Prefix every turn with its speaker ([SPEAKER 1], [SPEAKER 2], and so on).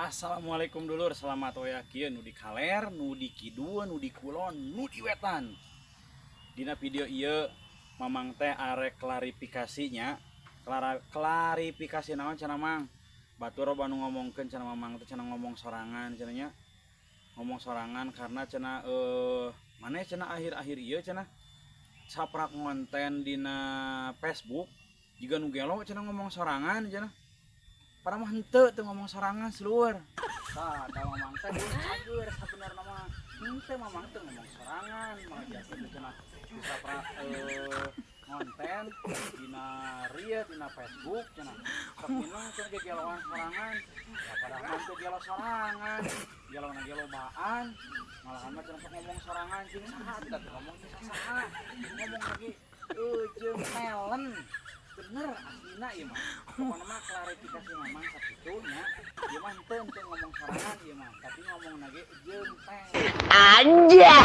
[SPEAKER 1] Assalamualaikum dulur, selamat waya kieu nu di kaler, nu di kidul, nu di kulon, nu di wetan. Dina video ieu Mamang teh arek klarifikasinya. Klarifikasi naon cenah Mang? Batur loba nu ngomongkeun cenah Mamang teh cenah ngomong sorangan cenah nya. Ngomong sorangan karena cenah maneh cenah akhir-akhir ieu cenah saprak ngonten dina Facebook jiga nu gelo cenah ngomong sorangan cenah. Padahal mah henteu teu ngomong sorangan seluar. Tah, da Mamang teh cager sabenerna mah. Henteu Mamang teh ngomong sorangan, malah biasa cenah disaprak konten dina ria dina Facebook cenah. Sok minang cenah gegeloan sorangan. Ya padahal mah teu gelo sorangan. Gelona ge lobaan. Malahan mah cenah sok ngomong sorangan jeung saha teh ngomong jeung saha. Ngomong lagi jeung talent. Bener aslina ieu mah. Pokona mah klarifikasi Mamang sakitu nya. Ieu mah henteu ngomong sorangan ieu mah, tapi ngomongna ge jeung talent.
[SPEAKER 2] Anjay.